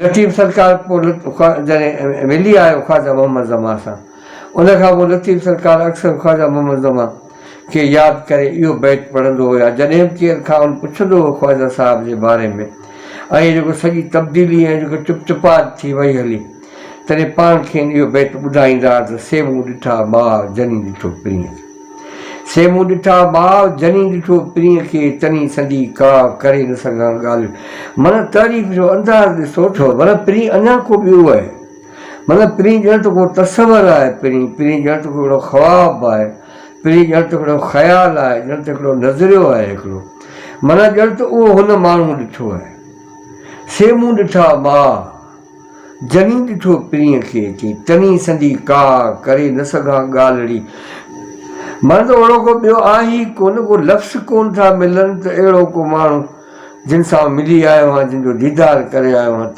لطيف سرڪار پوء جڏهن ملي آيو خواجه محمد زمان سان، ان کان پوء لطيف سرڪار اڪثر خواجه محمد زمان کي ياد ڪري اهو بيت پڙهندو هو يا جڏهن به ڪير کانئن پڇندو هو خواجه صاحب جي باري ۾ ۽ جيڪو سڄي تبديلي ۽ جيڪو چپ چپات ٿي وئي هلي تڏهن پاڻ کين اهو بيت ٻڌائيندا ها ته سي مون ڏٺا ماء جني ڏٺو پرينء کي. سي مون ڏٺا ماء جني ڏٺو پرينء کي تني سندي ڪا ڪري نه سگهان ڳالهه. معنيٰ تعريف جو انداز ڏسو ٿو معنيٰ پرين اڃا ڪو ٻيو آهي. معنيٰ پرين ڄڻ ته ڪو تصور آهي پرين، پرين ڄڻ ته ڪو هڪڙو خواب آهي، پرين ڄڻ ته هڪڙو خيال آهي، ڄڻ ته هڪڙو نظريو آهي هڪڙو. معنيٰ ڄڻ ته اهو هن ماڻهو ڏٺو آهي. سي مون ڏٺا ماء. جني ڏٺو پرينء کي اچي، تني سندي ڪا، ڪري نه سگهان ڳالهڙي. معنيٰ ته اهڙو ڪو ٻيو آهي ئي ڪونه، ڪو لفظ ڪونه ٿا ملن ته اهڙو ڪو ماڻهو جن سان ملي آيو آهيان، جن جو ديدار ڪري آيو آهيان.